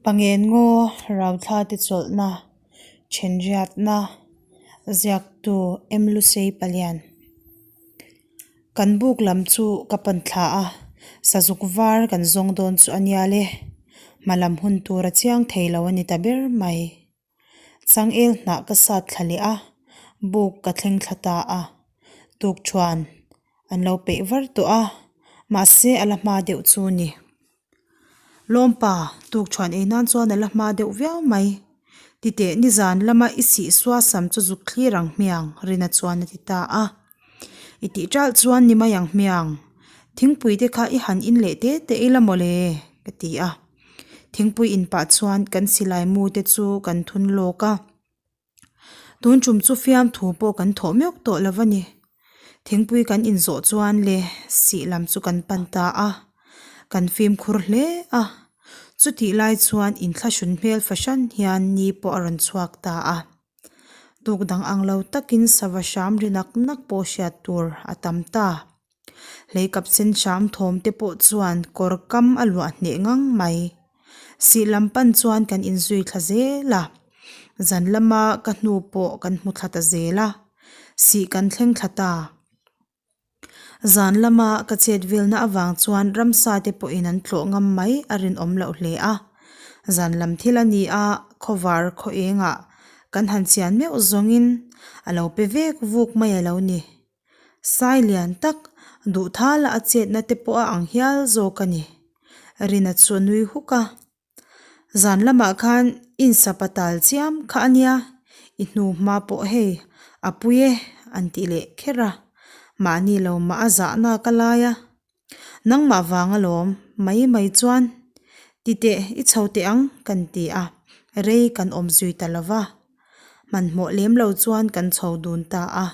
Pangen ngaw rauthla te chawlhna thenriatna ziaktu M Lusei Palian. Kan buk lam chu ka pan thla a, sazuk var kan zawng dawn chu a nia le. Hma lam hun tur a chiang thei lo a ni ta ber mai. Changel hnah ka sat thla leh a, buk ka thleng thla ta a. Tukṭhuan an lo peih var tawh a, mahse a la hma deuh chu ni. Lawmpa, tukṭhuan ei nan chuan a la hma deuh viau mai. Titeh nizan lama i sih sua sam chu zuk thlir ang hmiang, Rina chuan a ti ta a. I tih ṭalh chuan ni mai ang hmiang. Thingpui te kha i han in leh te te ila mawle, ka ti a. Thingpui in pah chuan kan silai mu te chu kan thun lawk a. Tun tum chu fiamthu pawh kan thawh meuh tawh lo a ni. Thingpui kan in zawh chuan le sih lam chu kan pan ta a. Kan fimkhur hle a. Chutih lai chuan inthlahrun hmel fahran hian ni pawh a rawn chhuak ta a. Tuk dang ang lo takin sava hram ri nak nak pawh hriat tur a tam ta. Hlei kap sen hram thawm te pawh chuan kawr kam a luah hneh ngang mai. Sih lam pan chuan kan inzui thla zel a, zan lama ka hnu pawh kan hmu thla ta zel a, sih kan thleng thla ta. Zan lama ka chet velna avang chuan ramsa te pawhin an tlawh ngam mai a rinawm loh hle a. Zan lam thil a ni a, khawvar khaw engah kan han chian meuh zawngin a lo pe vek vuk mai a lo ni. Sai lian tak, duhthala a chetna te pawh a ang hial zawk a ni. Rina chu a nui huk a. Zan lamah khan insa patal chiam kha a nia, i hnu hma pawh hei a pui e an ti leh kher a. Mahni lo mah a zahna ka lai a. Nangmah vang alawm, mai mai chuan ti teh i chho teh ang kan ti a, rei kan awm zui ta lo va. Hmanhmawh lem lo chuan kan chho dun ta a.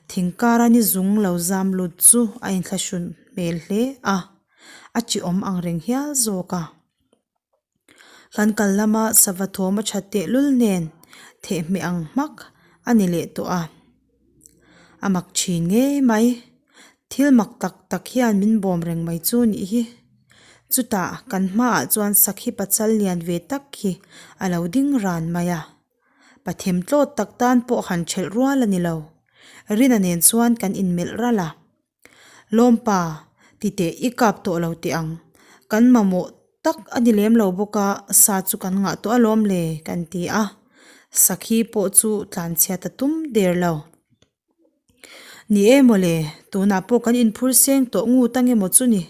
Thingkara ni zung lo zam lut chu a inthlahrun hmel hle a, a chi awm ang reng hial zawk a. Kan kal lama sava thawm a that tehlul nen thehhmeh ang hmak a ni leh tawh a. A mak thin ngei mai. Thil mak tak tak hian min bawm reng mai chu nih hi. Chutah kan hmaah chuan sakhi pachal lian ve tak hi a lo ding ran mai a. Pathem tlawt tak tan pawh han thelh rual a ni lo. Rina nen chuan kan inmelh ralh a. Lawmpa, titeh i kap tawh lo teh ang. Kan mamawh tak a ni lem lo bawk a, sa chu kan ngah tawh alawm le, kan ti a. Sakhi pawh chu tlanchhiat a tum der lo. Ni e mawle, tunah pawh kan inphur seng tawh ngut ang emaw chu ni.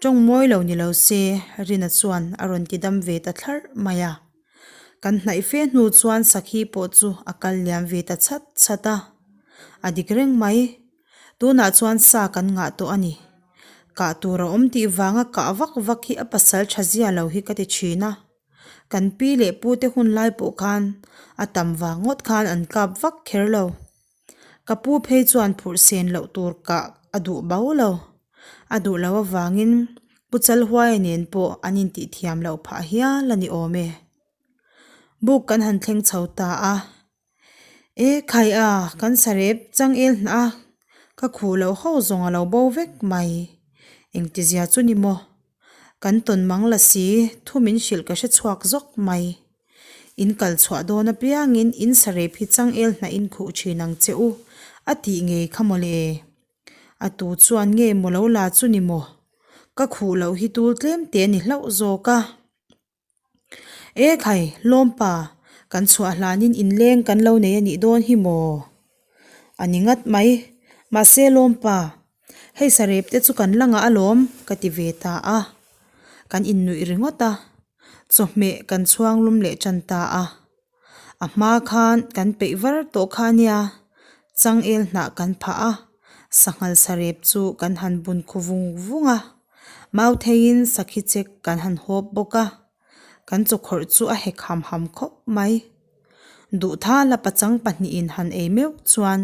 Tawng mawi lo ni lo se, Rina chuan a rawn ti dam ve ta thlarh mai a. Kan hnaih fe hnu chuan Sakhi pawh chu a kal liam ve ta chhat chhat a. A dik reng mai. Tunah chuan sa kan ngah tawh a ni. Kah tur a awm tih vanga kah vak vak hi a pasal tha zia lo hi ka ti thin a. Kan pi leh pu te hun lai pawh khan a tam vang ngawt khan an kap vak kher lo. Ka pu phei chuan phurh sen loh tur kah a duh bau lo. A duh loh avangin Pu Chalhuaia nen pawh an intih thiam loh phah hial a ni awm e. Buk kan han thleng chho ta a. E khai a, kan sarep changel hnah a, ka khuh loh ho zawng a lo bo vek mai. Engtizia chu ni maw? Kan tawn mang la si, thu min hrilh ka hre chhuak zawk mai. In kal chhuah dawn apiangin in sarep hi changel hnah in khuh thin ang che u, a tih ngei kha maw le? A tu chuan nge maw lo la chu ni maw? Ka khuh loh hi tul tlem te a ni hlauh zawk a. E khai, Lawmpa, kan chhuah hlanin inleng kan lo nei a nih dawn hi maw? A ni ngat mai. Mahse Lawmpa, hei sarep te chu kan la ngah alawm, ka ti ve ta a. Kan innuih ringawt a, chawhmeh kan chhuang lum leh tan ta a. A hma khan kan peih var tawh kha ania, changel hnah kan phah a, sanghal sarep chu kan han bun khu vung vung a, mau theiin sakhi chek kan han hawp bawk a, kan chawkhawrh chu a hek ham ham khawp mai. Duhthala pachang pahnihin han ei meuh chuan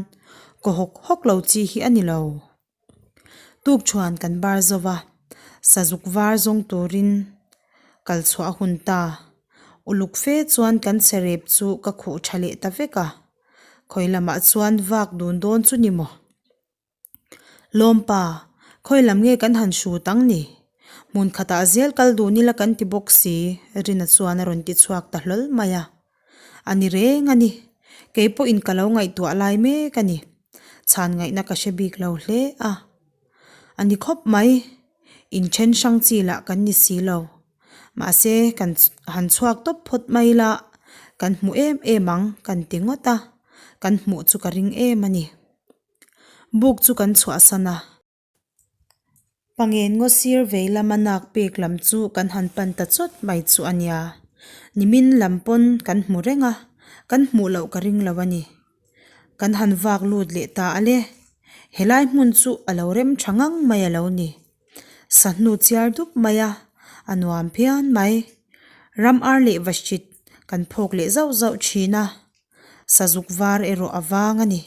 kaw hawk hawk lo chi hi a ni lo. Tukṭhuan kan bar zo va, sazuk var zawng turin kal chhuah a hun ta. Uluk fe chuan kan serep chu ka khuh ṭha leh ta vek a, khawi lamah chuan vak dun dawn chu ni maw? Lawmpa, khawi lam nge kan han hrut ang ni? Hmun khatah zel kal dun ila kan ti bawk si, Rina chuan a rawn ti chhuak ta hlawl mai a. A ni reng a ni, kei pawhin ka lo ngaihtuah lai mek a ni. Chhan ngaihna ka hre bik lo hle a. A ni khawp mai, inthen hrang chi lah kan ni si lo. Mahse, kan han chhuak tawp phawt mai la, kan hmu em em ang kan ti ngawt a, kan hmuh chu ka ring em a ni. Buk chu kan chhuahsan a. Pangen ngaw sir vei lama nak pek lam chu kan han pan ta chawt mai chu a nia. Nimin lam pawn kan hmu reng a, kan hmuh loh ka ring lo a ni. Kan han vak lut leh ta a le. Helai hmun chu a lo rem tha ngang mai a lo ni. Sahnu chiar dup mai a, a nuam phian mai. Ram ar leh vahrit kan phawk leh zauh zauh thin a. Sazuk var erawh a vang a ni.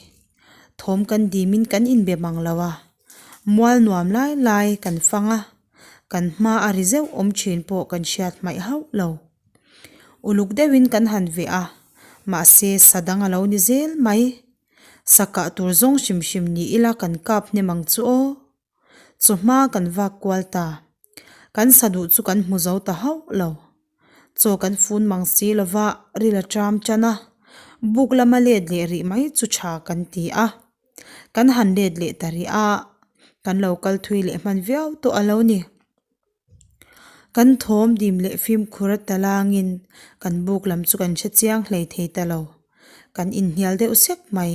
Thawm kan dimin kan inbe mang lo a, mual nuam lai lai kan fang a, kan hma a ri zeuh awm thin pawh kan hriat hmaih hauh lo. Uluk deuhin kan han veh a, mahse sa dang a lo ni zel mai. Sa kah tur zawng hrim hrim ni ila kan kap hnem ang chu aw. Chawhma kan vak kual ta. Kan sa duh chu kan hmu zo ta hauh lo. Chaw kan fun mang si lova ril a ṭam ṭan a, buk lama let leh rih mai chu ṭha kan ti a. Kan han let leh ta rih a, kan lo kal thui leh hman viau tawh a lo ni. Kan thawm dim leh fimkhur a ta langin kan buk lam chu kan hre chiang hlei thei ta lo. Kan inhnial deuh sek mai.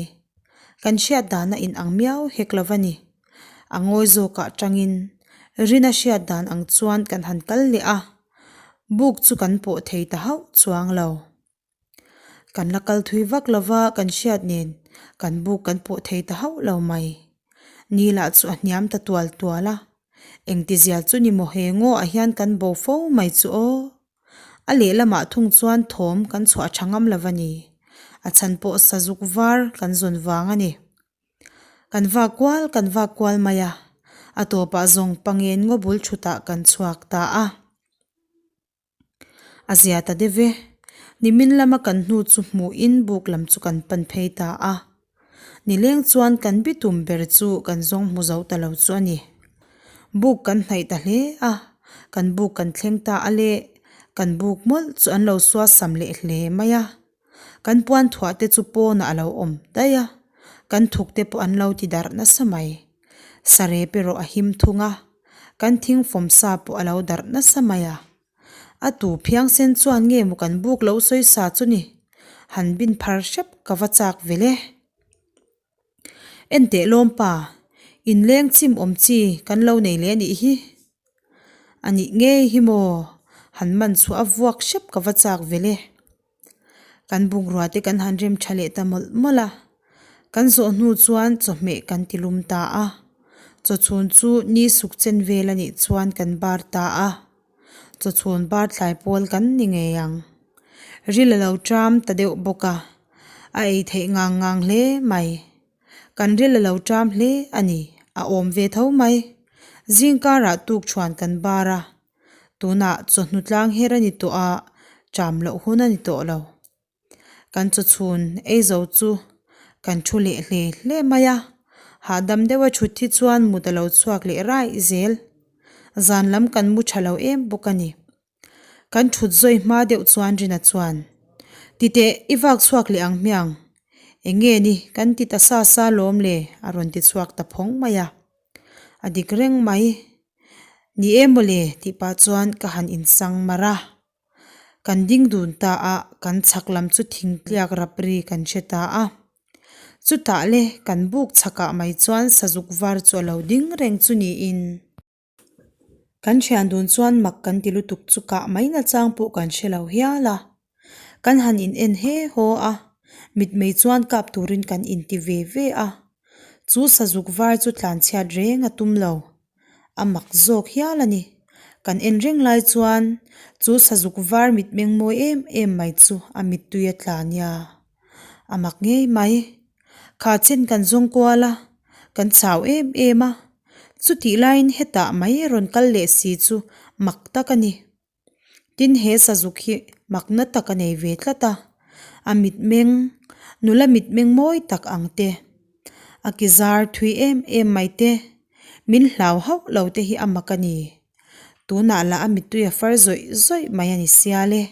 Kan hriat dan a inang miau hek lo va ni. A ngawi zawkah tangin Rina hriat dan ang chuan kan han kal leh a, buk chu kan pawh thei ta hauh chuang lo. Kan la kal thui vak lova kan hriat nen kan buk kan pawh thei ta hauh lo mai. Ni lah chu a hniam ta tual tual a, engtizia chu ni maw he ngaw ah hian kan bo fo mai chu aw. A lehlamah thung chuan thawm kan chhuah tha ngam lova ni, a chhan pawh sazuk var kan zawn vang a ni. Kan vak kual kan vak kual mai a, a tawpah zawng pangen ngaw bul thutah kan chhuak ta a. A zia ta deuh e, nimin lama kan hnu chu hmuhin buk lam chu kan pan phei ta a. Nileng chuan kan bitum ber chu kan zawng hmu zo ta lo chu a ni. Buk kan hnaih ta hle a, kan buk kan thleng ta a le, kan buk mawlh chu an lo suasam leh hle mai a. Kan puan thuah te chu pawnah a lo awm daih a, kan thuk te pawh an lo ti darh nasa mai. Sarep erawh a him thung a, kan thingfawm sa pawh a lo darh nasa mai a. A tu phiangsen chuan nge maw kan buk lo sawi sa chu ni? Han bin phar hrep ka va chak vel e. Enteh lawmpa, inleng chim awm chi kan lo nei leh a nih hi. A nih ngei hi maw? Han man chhuah a vuak hrep ka va chak vel e. Kan bungrua te kan han rem tha leh ta mawlh mawlh a, kan zawh hnu chuan chawhmeh kan ti lum ta a, chawchhun chu ni suk chen vel a nih chuan kan bar ta a, chawchhun bar tlai pawl kan ni ngei ang. Ril a lo ṭam ta deuh bawk a, a ei theih ngang ngang hle mai. Kan ril a lo ṭam hle a ni, a awm ve tho mai. Zingkarah tukṭhuan kan bar a. Tunah chawhnu tlang her a ni tawh a, ṭam loh hun a ni tawh lo. Kan chawchhun ei zo chu kan thu leh hle hle mai a, hahdam deuha thut hi chuan mut a lo chhuak leh raih zel. Zan lam kan mu tha lo em bawk a ni. Kan thut zawi hma deuh chuan Rina chuan, Titeh, i vak chhuak leh ang hmiang. Eng nge ni kan ti ta sa sa lawm le a rawn ti chhuak ta phawng mai a. A dik reng mai. Ni e mawle tih pah chuan ka han insang mar a. Kan ding dun ta a, kan chhak lam chu thingtliak rap ri kan hre ta a. Chutah le kan buk chhakah mai chuan sazuk var chu a lo ding reng chu niin. Kan thian dun chuan mak kan ti lutuk chu kah mai nachang pawh kan hre lo hial a. Kan han in en he haw a, mitmei chuan kap turin kan inti ve ve a. Chu sazuk var chu tlanchhiat reng a tum lo. A mak zawk hial a ni. Kan en reng lai chuan chu sazuk var mitmeng mawi em em mai chu a mittui a tla nia. A mak ngei mai. Kha chen kan zawng kual a, kan chau em em a. Chutih laiin hetah mai rawn kal leh si chu mak tak a ni. Tin he sazuk hi makna tak a nei ve tlat a, a mitmeng, nula mitmeng mawi tak ang te, a ki zar thui em em mai te, min hlau hauh lo te hi a mak a ni. Tunah lah a mittui a far zawih zawih mai a ni sia le.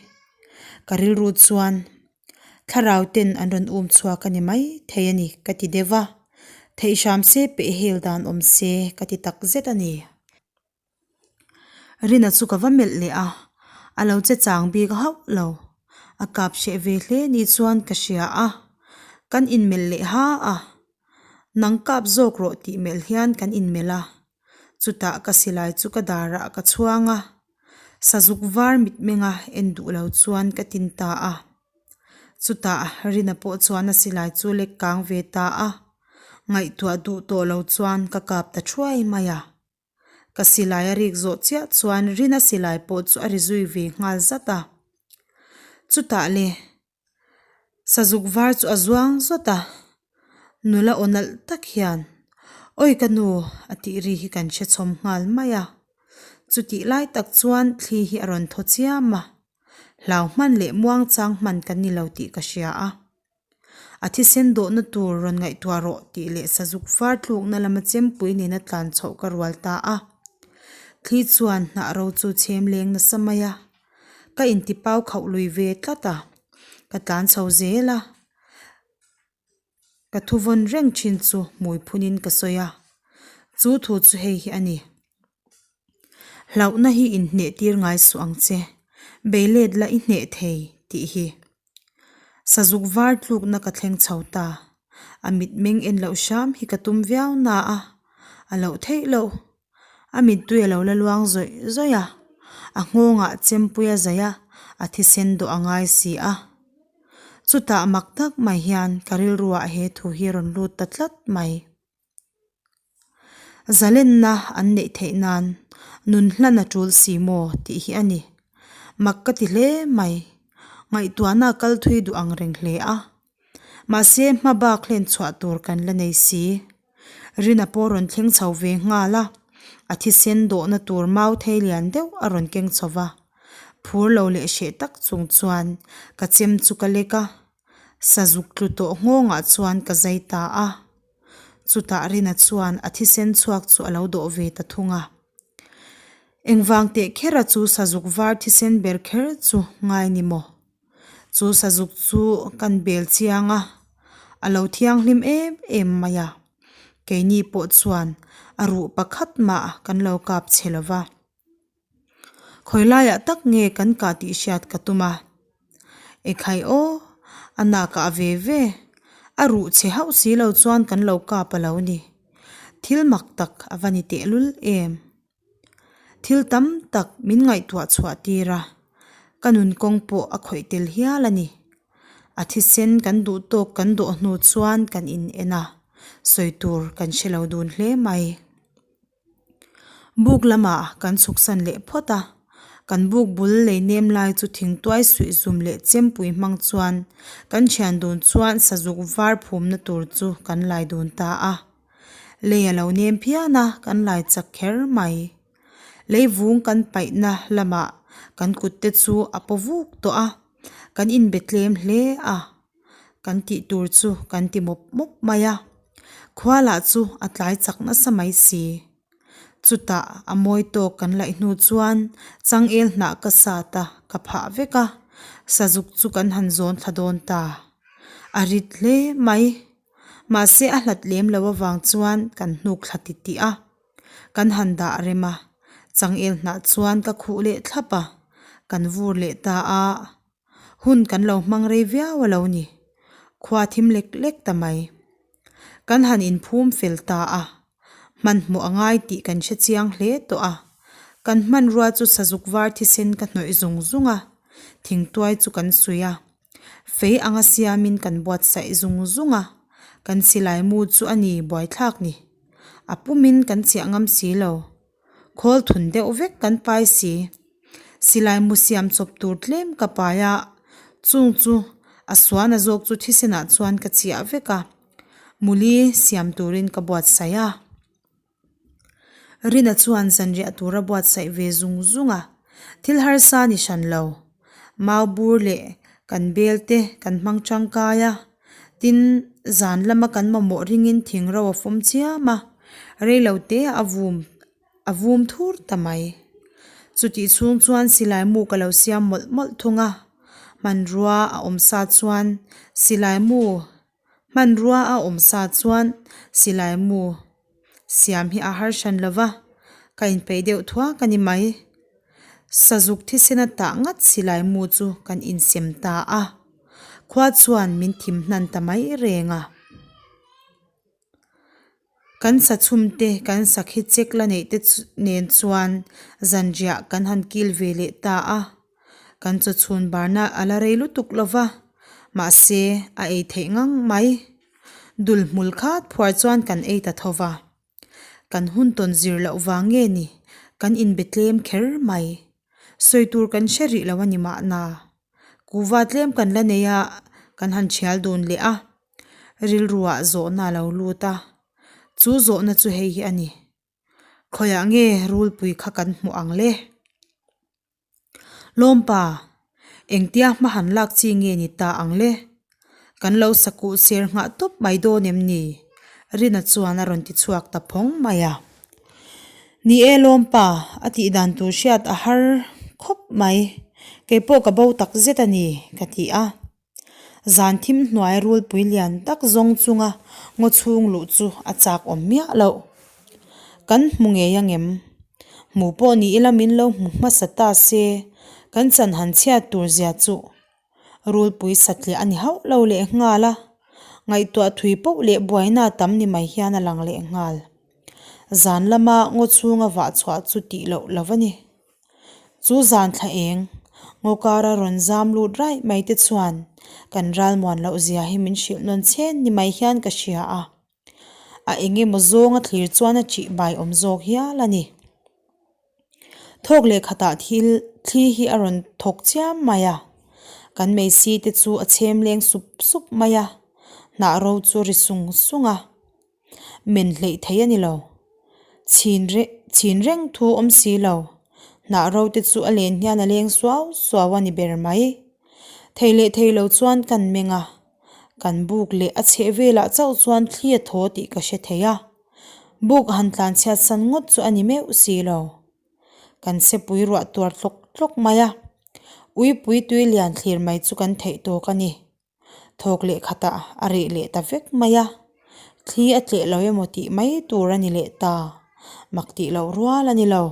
Ka rilru chuan thlarau ten an rawn um chhuak a ni mai thei a ni ka ti deuh va, theih hram se peh hel dan awm se ka ti tak zet a ni. Rina chu ka va melh leh a, a lo che chang bik hauh lo. A kap hreh ve hle ni chuan ka hria a, kan inmelh leh ha a. Nang kap zawk rawh tih melh hian kan inmelh a, chutah ka silai chu ka darah ka chhuang a, sazuk var mitmenga en duh lo chuan ka tin ta a. Chutah Rina pawh chuan a silai chu lek kang ve ta a, ngaihtuah duh tawh lo chuan ka kap ta thuai mai a. Ka silai a rik zawh chiah chuan Rina silai pawh chu a ri zui ve nghal zat a. Chutah le sazuk var chu a zuang zawt a, nula aw nalh tak hian Awi ka nu a tih ri hi kan hre chhawm nghal mai a. Chutih lai tak chuan thli hi a rawn thaw chiam a, hlau hman leh muangchang hman kan ni lo tih ka hria a. A thisen dawhna tur rawn ngaihtuah rawh tih leh sazuk var tlukna lama chempui nena tlan chhoh ka rual ta a. Thli chuan hnah ro chu chhem leng nasa mai a. Ka intipau khauh lui ve tlat a, ka tlan chho zel a. Ka thuvawn reng thin chu hmui phunin ka sawi a, chu thu chu hei hi a ni. Hlauhna hi inhneh tir ngai suh ang che, beilet la i hneh thei tih hi. Sazuk var tlukna ka thleng chho ta. A mitmeng en loh hram hi ka tum viau na a, a loh theih loh. A mittui a lo la luang zawih zawih a, a nghawngah chempui a zaih a, a thisen dawh a ngai si a. Chutah mak tak mai hian ka rilruah he thu hi a rawn lut ta tlat mai. Zalenna an neih theih nan nun hlan a tul si maw tih hi a ni. Mak ka ti hle mai. Ngaihtuahna a kal thui duh ang reng hle a. Mahse hma bak hlen chhuah tur kan la nei si. Rina pawh rawn thleng chho ve nghal a, a thisen dawhna tur mau thei lian deuh a rawn keng chho va. Phur lo leh hreh tak chung chuan ka chem chu ka lek a, sazuk tlu tawh nghawngah chuan ka zai ta a. Chutah Rina chuan a thisen chhuak chu a lo dawh ve ta thung a. Engvang teh khera chu sazuk var thisen ber kher chu ngai ni maw? Chu sazuk chu kan bel chiang a, a lo thianghlim em em mai a. Keini pawh chuan a ruh pakhat mah kan lo kap che lo va. Khawi laiah tak nge kan kah tih hriat ka tum a, Ekhai aw, a nakah ve ve, a ruh chhe hauh si lo chuan kan lo kap a lo ni. Thil mak tak a va ni tehlul em. Thil tam tak min ngaihtuah chhuah tir a, ka nun kawng pawh a khawih tel hial a ni. A thisen kan duh tawk kan dawh hnu chuan kan in en a, sawi tur kan hre lo dun hle mai. Buk lamah kan chhuksan leh phawt a, kan buk bul lei nem lai chu thingtuai suih zum leh chempui hmang chuan kan thian dun chuan sazuk var phumna tur chu kan lai dun ta a. Lei a lo nem phian a, kan lai chak kher mai. Lei vung kan paihna lamah kan kut te chu a paw vuk tawh a, kan inbe tlem hle a. Kan tih tur chu kan ti mawp mawp mai a, khua lah chu a tlai chak nasa mai si. Chutah a mawi tawk kan laih hnu chuan changel hnah ka sat a, ka phah vek a, sazuk chu kan han zawn thla dawn ta. A rit hle mai. Mahse a hlat lem lo avang chuan kan hnuk thla ti tih a, kan han dah rem a, changel hnah chuan ka khuh leh thlap a, kan vur leh ta a. Hun kan lo hmang rei viau a lo ni. Khua thim lek lek ta mai. Kan han inphum fel ta a, hmanhmawh a ngai tih kan hre chiang hle tawh a. Kan hmanrua chu sazuk var thisen ka hnawih zung zung a, thingtuai chu kan suih a. Fei anga siamin kan buatsaih zung zung a, kan silai mu chu a ni buaithlak ni. A pumin kan chiah ngam si lo. Khawl thun deuh vek kan pai si. Silai mu siam chawp tur tlem ka pai a, chung chu a suan a zawk chu thisenah chuan ka chiah vek a, muli siam turin ka buatsaih a. Rina chuan zanriah tura buatsaih ve zung zung a, thil harsa ni hran lo. Mau bur leh kan bel te kan hmang tangkai a, tin zan lama kan mamawh ringin thing ro a fawm chiam a, rei lo te a vum a vum thur ta mai. Chutih chhung chuan silai mu ka lo siam mawlh mawlh thung a, hmanrua a awm sa chuan silai mu hmanrua a awm sa chuan silai mu siam hi a har hran lo va, ka inpeih deuh thuak a ni mai. Sazuk thisena tah ngat silai mu chu kan insem ta a, khua chuan min thim hnan ta mai reng a. Kan sa chhum te kan sakhi chek la neih te nen chuan zanriah kan han kil ve leh ta a, kan chaw chhun barna a la rei lutuk lo va, mahse a ei theih ngang mai. Dul hmul khat phuar chuan kan ei ta tho va, kan hun tawn zir loh vang nge ni kan inbe tlem kher mai. Sawi tur kan hre rih lo a ni mahna. Kuhva tlem kan la nei a, kan han thial dun leh a. Rilruah zawhna a lo lut a, chu zawhna chu hei hi a ni. Khawiah nge rulpui kha kan hmuh ang le? Lawmpa, engtia hma han lak chi nge ni ta ang le? Kan lo sakuh ser nghah tawp mai dawn em ni? Rina chuan a rawn ti chhuak ta phawng mai a. Ni e Lawmpa, a tih dan tur hriat a har khawp mai. Keipawh ka bo tak zet a ni, ka ti a. Zan thim hnuai rulpui lian tak zawng chunga ngaw chhung luh chu a chak awm miah loh. Kan hmu ngei angem? Hmu pawh ni ila min lo hmu hmasa ta se, kan chan han chhiat tur zia chu rulpui satliah a ni hauh lo leh nghal a, ngaihtuah thui poh leh buaina tam ni mai hian a lang leh nghal. Zan lama ngaw chhunga vah chhuah chu tih loh lo a ni. Chu zan thla eng, ngaw kara rawn zam lut raih mai te chuan kan ralmuan loh zia hi min hrilh nawn chhen ni mai hian ka hria a. A eng emaw zawnga thlir chuan a ṭih bai awm zawk hial a ni. Thawk leh khatah thil thli hi a rawn thawk chiam mai a, kan meisi te chu a chhem leng sup sup mai a, hnah ro chu a ri sung sung a. Men hleih thei a ni lo. Chhin reng chhin reng thu awm si lo. Hnah ro te chu a len hian a leng suau suau a ni ber mai. Thei leh thei lo chuan kan meng a, kan buk leh a chheh velah chauh chuan thli a thaw tih ka hre thei a. Buk han tlan chhiat san ngawt chu a ni meuh si lo. Kan sepui ruah tuar tlawk tlawk mai a, uipui tui lian thlir mai chu kan theih tawk a ni. Thawk leh khatah a reh leh ta vek mai a, thli a tleh lo emaw tih mai tur a ni leh ta, mak tih loh rual a ni lo.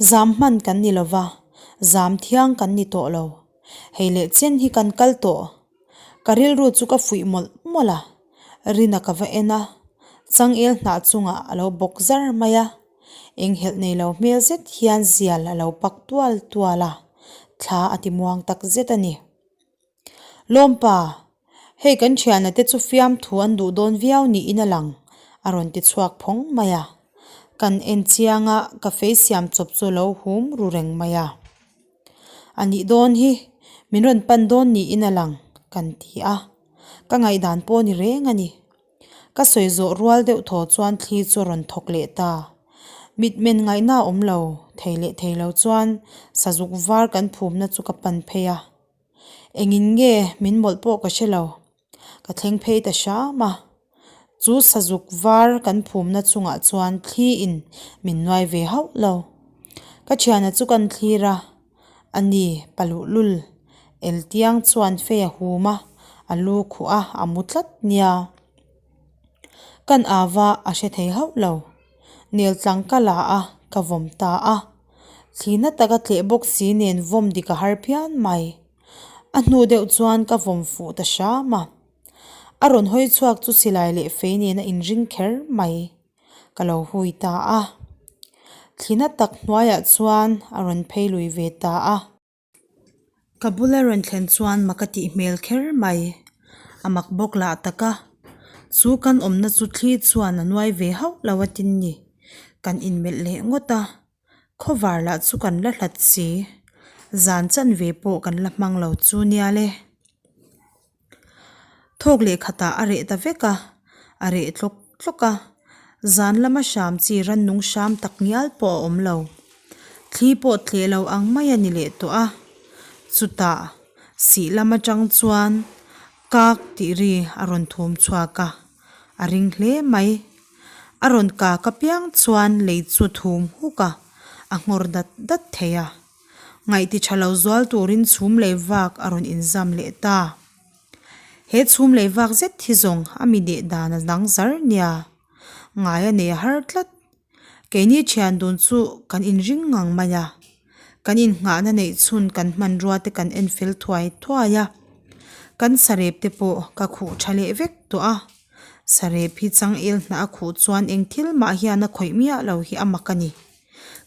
Zam hman kan ni lo va, zam thiang kan ni tawh lo. Hei leh chen hi kan kal tawh. Ka rilru chu ka fuih mawlh mawlh a, Rina ka va en a, changel hnah chungah a lo bawk zar mai a. Enghelh nei lo hmel zet hian zial a lo pak tual tual a, thla a ti muang tak zet a ni. Lawmpa, hei kan thiana te chu fiamthu an duh dawn viau niin a lang, a rawn ti chhuak phawng mai a. Kan en chiang a, ka fei siam chawp chu a lo hum ru reng mai a. A nih dawn hi, min rawn pan dawn niin a lang, kan ti a. Ka ngaihdan pawh ni reng a ni. Ka sawi zawh rual deuh thaw chuan thli chu a rawn thawk leh ta. Mitmen ngaihna a awm lo, thei leh thei lo chuan sazuk var kan phumna chu ka pan phei a. Engin nge min mawlh pawh ka hre lo, ka thleng phei ta hram a. Chu sazuk var kan phumna chungah chuan thli in min nuai ve hauh lo. Ka thiana chu kan thlir a, a ni paluhlul eltiang chuan fei a hum a, a lu khuh a, a mu tlat nia. Kan ava a hre thei hauh lo. Nel tlang ka la a, ka vawm ta a. Thlina taka tleh bawk si nen vawm dik a har phian mai. A hnu deuh chuan ka vawm fuh ta hram a. A rawn hawi chhuak chu silai leh fei nen a inring kher mai. Ka lo hui ta a. Thlina tak hnuaiah chuan a rawn phei lui ve ta a. Ka bula rawn thlen chuan mak a tih hmel kher mai. A mak bawk lah tak a. Chu kan awmna chu thli chuan a nuai ve hauh lo a tin ni. Kan inmelh leh ngawt a. Khawvar lah chu kan la hlat si. Zan chanve pawh kan la hmang lo chu nia le. Thawk leh khatah a reh ta vek a, a reh tlawk tlawk a, zan lama hram chi rannung hram tak ngial pawh a awm lo. Thli pawh tleh lo ang mai a ni leh tawh a, chutah sih lam atang chuan kak tih ri a rawn thum chhuak a, a ring hle mai. A rawn kak apiang chuan lei chu thum huk a, a nghawr dat dat thei a. Ngaihti tha lo zual turin chhum lei vak a rawn inzam leh ta. He chhum lei vak zet hi zawng a mi deh dan a dang zar nia. Ngai a nei a har tlat. Keini thian dun chu kan inring ngang mai a. Kan innghahna neih chhun kan hmanrua te kan en fel thuai thuai a. Kan sarep te pawh ka khuh tha leh vek tawh a. Sarep hi changel hnah a khuh chuan eng thil mah hian a khawih miah lo hi a mak a ni.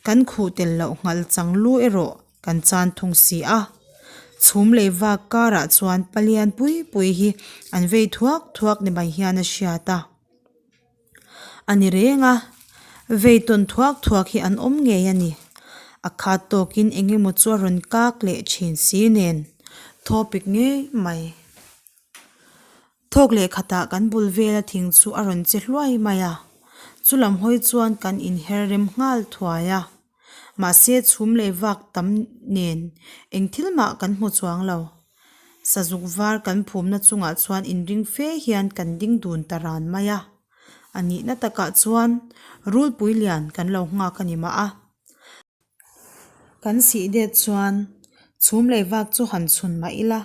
Kan khuh tel loh nghal chang lu erawh kan chan thung si a. Chhum leh vak karah chuan palian pui pui hi an vei thuak thuak ni mai hian a hriat a. A ni reng a, vei tawn thuak thuak hi an awm ngei a ni. A khat tawkin eng emaw chu a rawn kak leh thin si nen thawpik ngei mai. Thawk leh khatah kan bul vela thing chu a rawn che hluai mai a, chu lam hawi chuan kan inher rem nghal thuai a. Mahse chhum leh vak tam nen eng thil mah kan hmu chuang lo. Sazuk var kan phumna chungah chuan inring fe hian kan ding dun ta ran mai a. A nihna takah chuan rulpui lian kan lo nghak a ni mah a. Kan sih det chuan chhum lei vak chu han chhun mah ila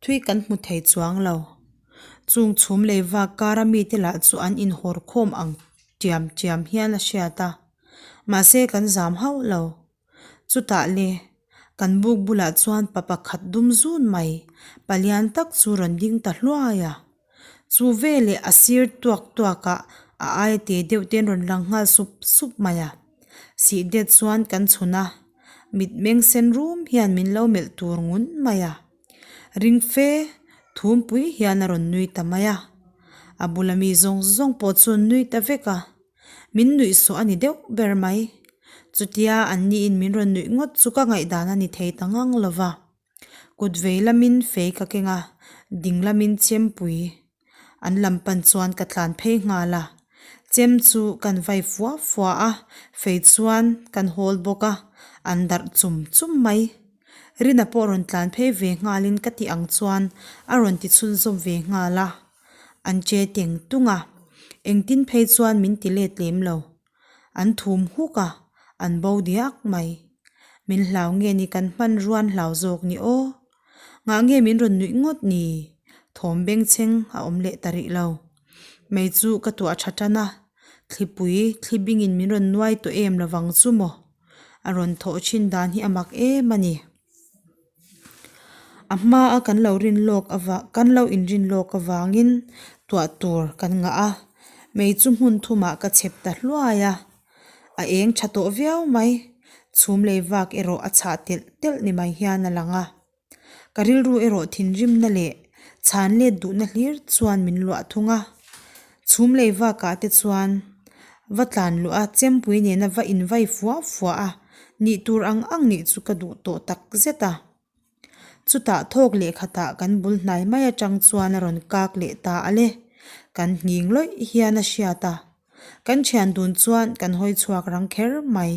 thui kan hmu thei chuang lo. Chung chhum lei vak kara mite lah chu an inhawr khawm ang tiam tiam hian a hriat a. Mahse kan zam hauh lo. Chutah le, kan buk bulah chuan pa pakhat dum zun mai, palian tak chu rawn ding ta hluai a. Chu veleh a sir tuak tuak ah a aia te deuh te an rawn lang nghal sup sup mai a. Sih det chuan kan chhun a, mitmeng sen rum hian min lo melh tur ngun mai a. Ring fe thumpui hian a rawn nui ta mai a. A bula mi zawng zawng pawh chu an nui ta vek a. Min nuih suah a ni deuh ber mai. Chutia an niin min rawn nuih ngawt chu ka ngaihdan a ni thei ta ngang lo va. Kut vei lamin fei ka keng a, ding lamin chempui an lam pan chuan ka tlan phei nghal a. Chem chu kan vai fua fua a, fei chuan kan hawl bawk a, an darh chum chum mai. Rina pawh rawn tlan phei ve nghalin ka tih ang chuan a rawn ti chhunzawm ve nghal a. An che teng tung a, engtin phei chuan min ti let lem lo. An thum huk a, an bo diak mai. Min hlau nge ni kan hman ruan hlau zawk ni aw. Ngah nge min rawn nuih ngawt ni? Thawm bengchheng a awm leh ta rih lo. Mei chu ka tuah tha tan a, thlipui thli bingin min rawn nuai tawh em lovang chu maw? A rawn thawh thin dan hi a mak em a ni. A hmaa kan lo rin lawk avang kan lo inrin lawk avangin tuah tur kan ngah a, mei chu hmun thumah ka chep ta hluai a, a eng tha tawh viau mai, chhum lei vak erawh a chhah telh telh ni mai hian a lang a, ka rilru erawh thinrimna leh chhan let duhna hlir chuan min luah thung a, chhum lei vakah te chuan va tlan luh a chempui nena va invai fua fua a nih tur ang ang nih chu ka duh tawh tak zet a. Chutah thawk leh khatah kan bul hnai mai atang chuan a rawn kak leh ta a le. Kan nghing lawih hian a hriat a. Kan thian dun chuan kan hawi chhuak rang kher mai.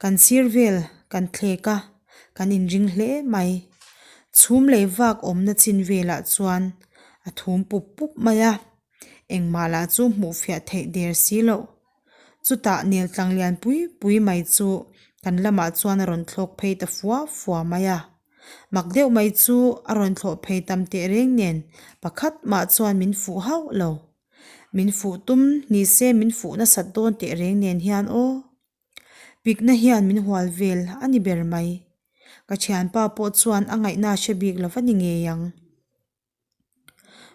Kan sir vel kan thlek a, kan inring hle mai. Chhum lei vak awmna chin velah chuan a thum pup pup mai a. Engmah lah chu hmuh fiah theih der si loh. Chutah nel tlang lian pui pui mai chu kan lamah chuan a rawn thlawk phei ta fua fua mai a. Mak deuh mai chu a rawn thlawh phei tam teh reng nen pakhat mah chuan min fuh hauh lo. Min fuh tum ni se min fuh nasat dawn teh reng nen hian aw. Pikna hian min hual vel a ni ber mai. Ka thianpa pawh chuan a ngaihna hre bik lo va ni ngei ang.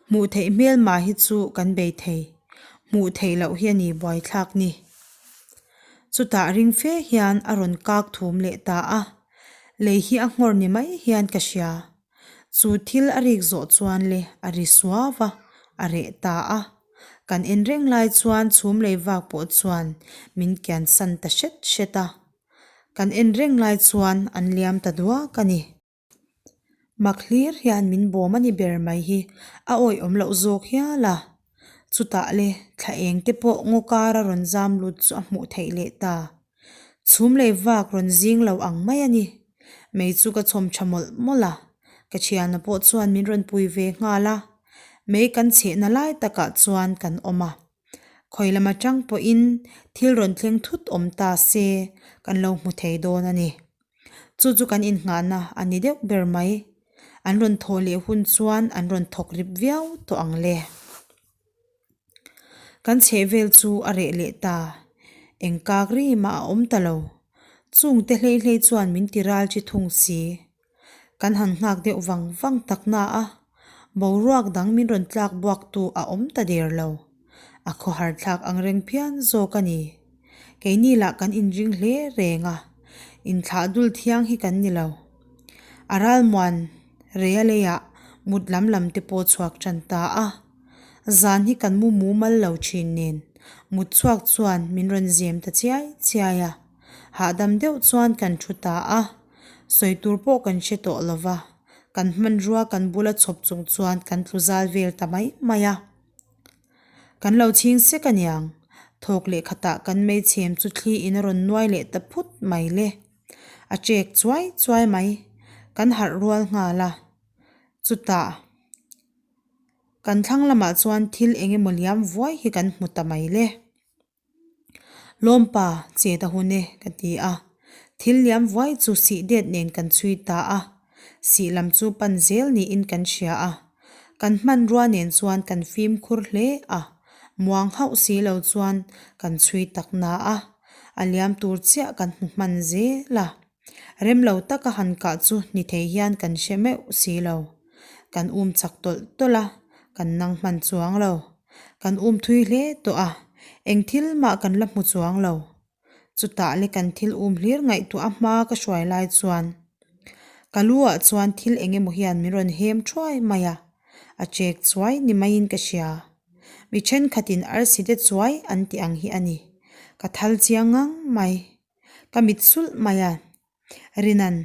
Hmuh theih hmel mah hi chu kan bei thei, hmuh theih loh hi a ni buaithlak ni. Chutah ring fe hian a rawn kak thum leh ta a, lei hi a nghawr ni mai hian ka hria. Chu thil a rik zawh chuan le a ri suau a, a reh ta a. Kan en reng lai chuan chhum lei vak pawh chuan min kian san ta hret hret a. Kan en reng lai chuan an liam ta duak a ni. Mak hlir hian min bawm a ni ber mai hi a awihawm loh zawk hial a. Chutah le thla eng te pawh ngaw kar a rawn zam lut chu a hmuh theih leh ta. Chhum lei vak rawn zing lo ang mai a ni. Mei chu ka chhawm tha mawlh mawlh a, ka thiana pawh chuan min rawn pui ve nghal a. Mei kan chhehna lai takah chuan kan awm a. Khawi lam atang pawhin thil rawn thleng thut awm ta se kan lo hmu thei dawn a ni. Chu chu kan innghahna a ni deuh ber mai. An rawn thawh leh hun chuan an rawn thawk rip viau tawh ang le. Kan chheh vel chu a reh leh ta. Eng kak ri mah a awm ta lo. Chungte hlei hlei chuan min ti ral chi thung si. Kan han nghak deuh vang vang tak na a, boruak dang min rawn tlak buak tu a awm ta der lo. A khawhar thlak ang reng phian zawk a ni. Keini lah kan inring hle reng a, inthlah dul thiang hi kan ni lo. A ralmuan rei a leiah mut lam lam te pawh chhuak tan ta a. Zan hi kan mu mumal lo thin nen, mut chhuak chuan min rawn zem ta chiai chiai a. Hahdam deuh chuan kan thu ta a, sawi tur pawh kan hre tawh lo va, kan hmanrua kan bula chhawp chung chuan kan tlu zal vel ta mai mai a. Kan lo chhing sek aniang, thawk leh khatah kan meichhem chu thli in a rawn nuai leh ta phut mai le. A chek chuai chuai mai, kan harh rual nghal a, chutah. Kan thlang lamah chuan thil eng emaw liam vuai hi kan hmu ta mai le. Lawmpa, chet a hun e, ka ti a. Thil liam vuai chu sih det nen kan chhui ta a. Sih lam chu pan zel niin kan hria a. Kan hmanrua nen chuan kan fimkhur hle a. Muang hauh si lo chuan kan chhui tak na a. A liam tur chiah kan hmu hman zel a. Rem lo taka han kah chu ni thei hian kan hre meuh si lo. Kan um chak tawlh tawlh a, kan nang hman chuang lo. Kan um thui hle tawh a, eng thil mah kan la hmu chuang lo. Chutah le kan thil um hlir ngaihtuah a hma ka hruai lai chuan ka lu ah chuan thil eng emaw hian min rawn hem thuai mai a, a chek chuai ni maiin ka hria. Mi thenkhatin arsi te chuai an tih ang hi a ni. Ka thal chiang ngang mai. Ka mit sulh mai a, Rinan,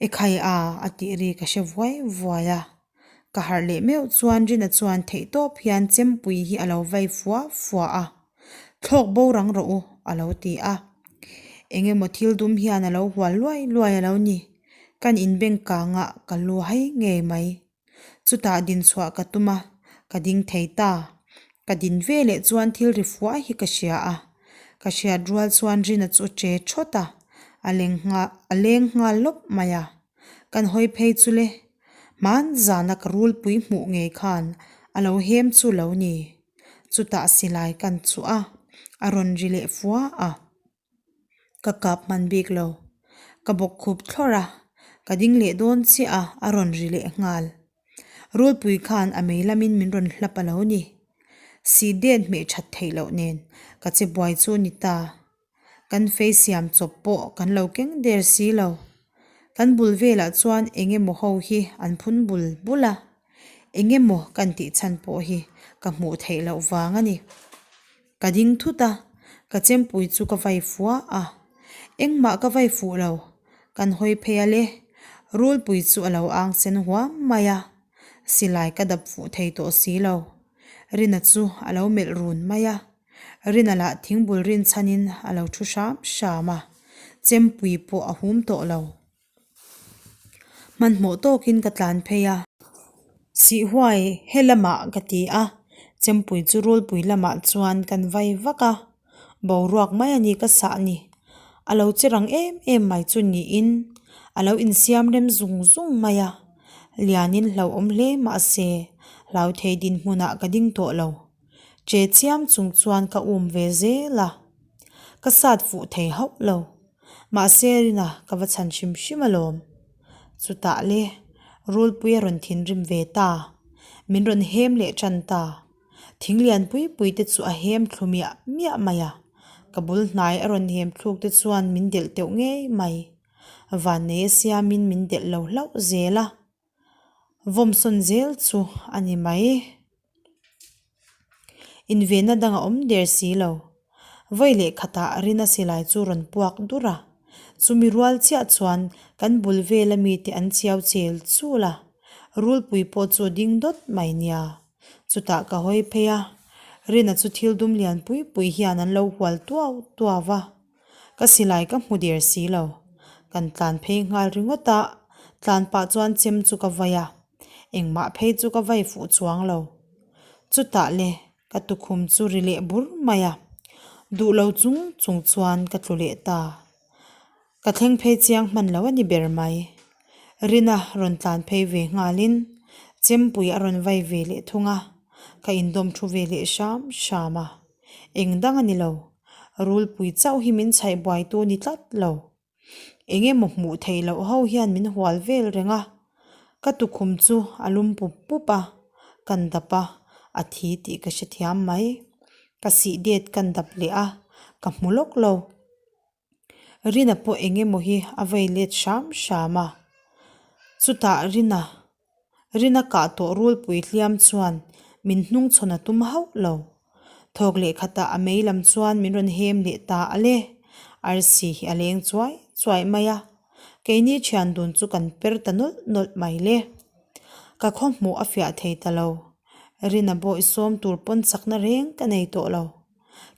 Ekhai a a tih ri ka hre vuai vuai a. Ka harh leh meuh chuan Rina chuan theihtawp hian chempui hi a lo vai fua fua a, Thlawk bo rang rawh u a lo ti a. Eng emaw thil dum hian a lo hual luai luai a lo ni. Kan inbeng kangah ka lu hai ngei mai. Chutah din chhuah ka tum a, ka ding thei ta. Ka din ve leh chuan thil ri fuah hi ka hria a. Ka hriat rual chuan Rina chu che thawt a, a leng nghal a leng nghal lawp mai a. Kan hawi phei chu le, hman zana ka rulpui hmuh ngei khan a lo hem chu lo ni. Chutah silai kan chuh a, a rawn ri leh fuah a. Ka kap hman bik lo. Ka bawk khup thlawrh a, ka ding leh dawn chiah a, a rawn ri leh nghal. Rulpui khan a mei lamin min rawn hlap a lo ni. Si det hmeh that theih loh nen ka che buai chu ni ta. Kan fei siam chawp pawh kan lo keng der si lo. Kan bul velah chuan eng emaw ho hi an phun bul bul a, eng emaw kan tih chhan pawh hi ka hmuh theih loh vang a ni. Ka ding thut a, ka chempui chu ka vai fua a. Engmah ka vai fuh lo, kan hawi phei a le. Rulpui chu a lo ang sen huam mai a, silai ka dap fuh thei tawh si lo. Rina chu a lo melh run mai a, Rina lah thingbul rinchhanin a lo thu hram hram a, chempui pawh a hum tawh lo. Hmanhmawh tawkin ka tlan phei a. Sihhuai he lamah ka ti a, chempui chu rulpui lamah chuan kan vai vak a, boruak mai a ni ka sah ni. A lo che rang em em mai chu niin a lo insiam rem zung zung mai a, lianin hlauhawm hle mahse hlau thei dinhmunah ka ding tawh lo. Che chiam chung chuan ka um ve zel a, ka sat fuh thei hauh lo. Mahse Rina ka va chhan hrim hrim alawm. Chutah le Rulpui a rawn thinrim ve ta. Min rawn hem leh tan ta. Thing lian pui pui te chu a hem thlu miah miah mai a. Ka bul hnai a rawn hem thluk te chuan min delh teuh ngei mai. Vannei a siamin min delh lo hlauh zel a. Vawmsawn zel chu a ni mai. Invenna dang a awm der si lo. Vawi leh khatah Rina silai chu rawn puak dur a. Chumi rual chiah chuan kan bul vela mite an chiau chel chul a. Rulpui pawh chu a ding dawt mai nia. Chutah ka hawi phei a, Rina chu thil dum lian pui pui hian an lo hual tuau tuau va. Ka silai ka hmu der si lo. Kan tlan phei nghal ringawt a, tlan pah chuan chem chu ka vai a. Engmah phei chu ka vai fuh chuang lo. Chutah le. Ka tukhum chu ri leh bur mai a, duh lo chung chung chuan ka tlu leh ta. Ka thleng phei chiang hman lo a ni ber mai. Rina rawn tlan phei ve nghalin Chempui a rawn vai ve leh thung a, ka indawm thu ve leh hram hram a. Eng dang a ni lo, Rulpui chauh hi min chhaih buaitu ni tlat lo. Eng emaw hmuh theih loh ho hian min hual vel reng a, ka tukhum chu a lum pup pup a, kan dap a, a thi tih ka hrethiam mai. Ka sih det kan dap leh a, ka hmu lawk lo. Rina pawh eng emaw hi a vei let hram hram a, chutah Rina Rina kah tawh rulpui hliam chuan min hnung chhawn a tum hauh lo. Thawk leh khatah a mei lam chuan min rawn hem leh ta a le, arsi hi a leng chuai chuai mai a, keini thian dun chu kan per ta nawlh nawlh mai le. Ka khaw hmuh a fiah thei ta lo, Rina bawih sawm tur pawn chakna reng ka nei tawh lo.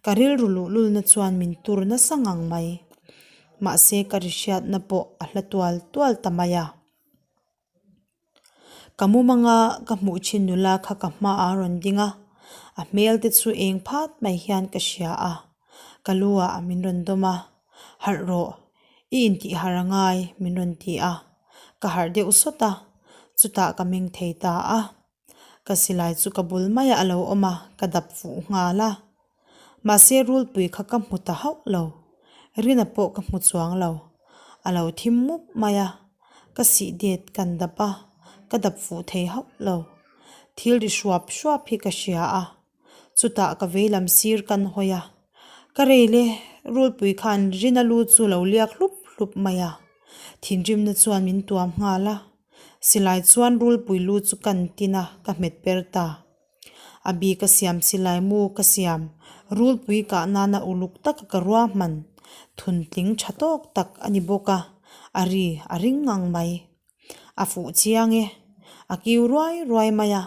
Ka rilru luhlulna chuan min tur nasa ngang mai. Mahse ka ri hriatna pawh a hla tual tual ta mai a. Ka mumanga ka hmuh thin nula kha ka hmaah a rawn ding a, a hmel te chu eng phat mai hian ka hria a. Ka lu ah min rawn dawm a, Harh rawh, i intih harh a ngai min rawn ti a. Ka harh deuh sawt a, chutah ka meng thei ta a. Ka silai chu ka bul maiah a lo awm a, ka dap fuh nghal a. Mahse rulpui kha ka hmu ta hauh lo, Rina pawh ka hmu chuang lo. A lo thim mup mai a, ka sih det kan dap a, ka dap fuh thei hauh lo. Thil ri hruap hruap hi ka hria a, chutah ka veilam sir kan hawi a. Ka rei le, rulpui khan Rina lu chu lo liak hlup hlup mai a, thinrimna chuan min tuam nghal a. Silai chuan rulpui lu chu kan tin a, ka hmet per ta. A bi ka siam silai mu ka siam, rulpui kah nana uluk taka ka ruahman, thuntling tha tawk tak a ni bawk a, a ri a ring ngang mai. A fuh chiang e, a kiu ruai ruai mai a,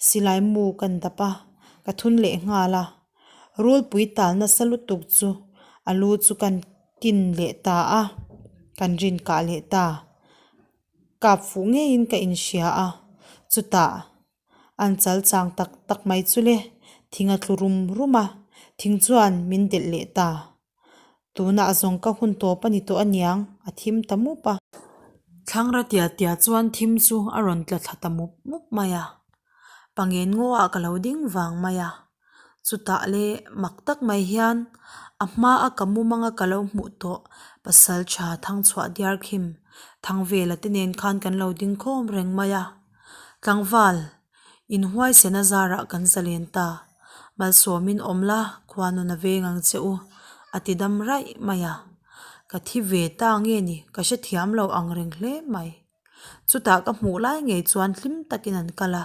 silai mu kan dap a, ka thun leh nghal a. Rulpui tal nasa lutuk chu a lu chu kan tin leh ta a, kan rin kah leh ta. Kap fuh ngeiin ka inhria a, chutah an chal chang tak tak mai chu le, thing a tlu rum rum a, thing chuan min delh leh ta. Tunah zawng ka hun tawp a ni tawh aniang, a thim ta mup a. Thlangra tia tia chuan thim chu a rawn tla thla ta mup mup mai a, pangen ngaw ah ka lo ding vang mai a. Chutah le mak tak mai hian a hma a ka mumang a ka lo hmuh tawh pasal tha Thangchhuah Diarkhim Thangvela te nen khan kan lo ding khawm reng mai a. Tlangval, inhuaisena zarah kan zalen ta. Malsawmin awm la, khuanun a veng ang che u, a ti dam raih mai a. Ka thi ve ta nge ni, ka hrethiam lo ang reng hle mai. Chutah ka hmuh lai ngei chuan hlim takin an kal a,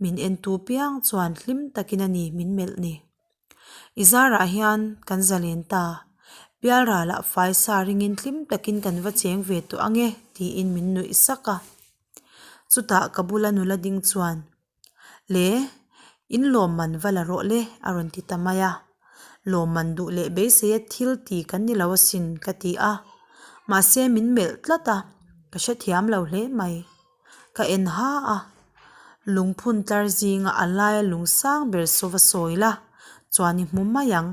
min entu piang chuan hlim takin a ni min melh ni. I zarah hian kan zalen ta, pialralah faisa ringin hlim takin kan va cheng ve tawh ang e tiin min nuih sak a. Chutah ka bula nula ding chuan, Le, in lawmman va la rawh le a rawn ti ta mai a. Lawmman duh leh beiseia thil ti kan ni lo asin ka ti a. Mahse min melh tlat a, ka hrethiam lo hle mai. Ka en ha a, lungphun tlar zinga a laia lung sang ber saw va sawi la, chuan i hmu mai ang,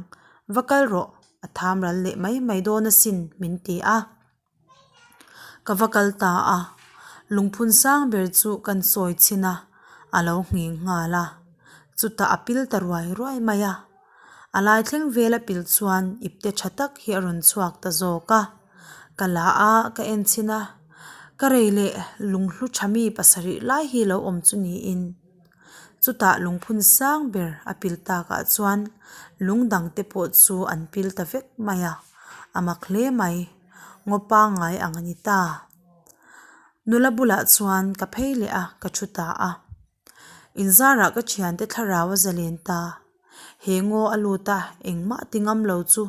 va kal rawh, a tham ral leh mai mai dawn asin min ti a. Ka va kal ta a, lungphun sang ber chu kan sawi chhin a, a lo nghing nghal a, chutah a pil ta ruai ruai mai a. A lai thleng vel a pil chuan ipte tha tak hi a rawn chhuak ta zawk a, ka la a ka en chhin a, ka rei leh lunghlu tha mi pasarih lai hi lo awm chu niin. Chutah lungphun sang ber a pil takah chuan lung dang te pawh chu an pil ta vek mai a, a mak hle mai. Ngaw pangngai ang a ni ta. Nula bulah chuan ka phei leh a, ka thu ta a. Inzarah ka thiante thlarau a zalen ta. He ngaw a lut a, engmah ti ngam lo chu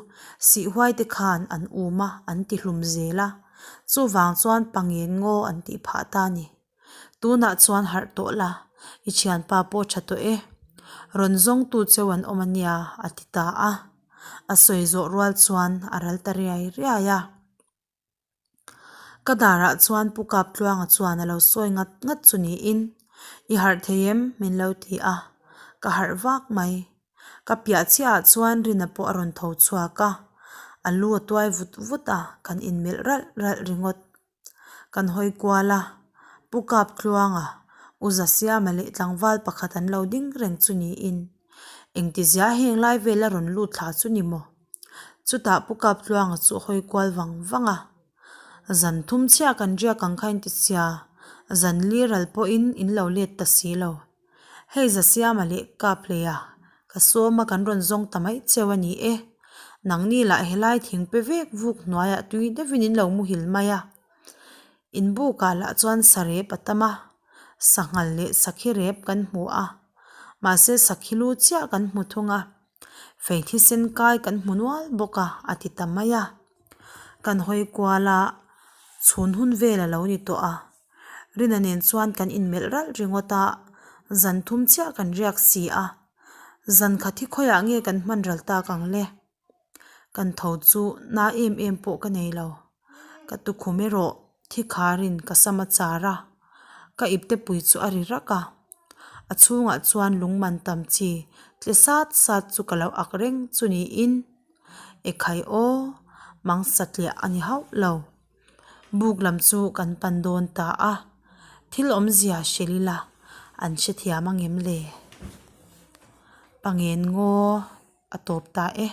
sihhuai te khan an um a, an ti hlum zel a. Chuvang chuan pangen ngaw an tih phah ta a ni. Tunah chuan harh tawh la, i thianpa pawh tha tawh e. Rawn zawngtu cheu an awm a nia, a ti ta a. A sawi zawh rual chuan a ral ta riai riai a. Ka darah chuan Pu Kaptluanga chuan a lo sawi ngat ngat chu niin, I harh thei em? min lo ti a, ka harh vak mai. Ka piah chiahah chuan Rina pawh a rawn tho chhuak a, a lu a tuai vut vut a, kan inmelh ralh ralh ringawt. Kan hawi kual a, Pu Kaptluanga, U Zasiama leh tlangval pakhat an lo ding reng chu niin engtizia heng lai vela rawn lut thla chu ni maw? Chutah Pu Kaptluanga chu a hawi kual vang vang a, Zan thum chhiah kan riak ang kha inti sia, zan li ral pawhin in lo let ta si lo. Hei Zasiama leh Kaphleia, ka sawma kan rawn zawng ta mai cheu a ni e. Nangni lah helai thing pe vek vuk hnuaiah tui deuhin in lo muhil mai a. In bukah lah chuan sarep a tam a, sanghal leh sakhi rep kan hmu a, mahse sakhi lu chiah kan hmu thung a. Fei thisen kai kan hmu nual bawk a, a ti ta mai a. Kan hawi kual a, chhun hun vel a lo ni tawh a. Rina nen chuan kan inmelh ralh ringawt a, zan thum chiah kan riak si a. Zan khat hi khawiah nge kan hman ral tak ang le? Kan tho chu na em em pawh ka nei lo. Ka tukhum erawh thi kharin ka sam a char a, ka ipte pui chu a ri rak a. A chhungah chuan lung man tam chi tle sat sat chu ka lo ak reng chu niin, Ekhai aw, mang satliah a ni hauh lo. Buk lam chu kan pan dawn ta a, thil awmzia hrilh ila an hrethiam ang em le? Pangen ngaw a tawp ta e.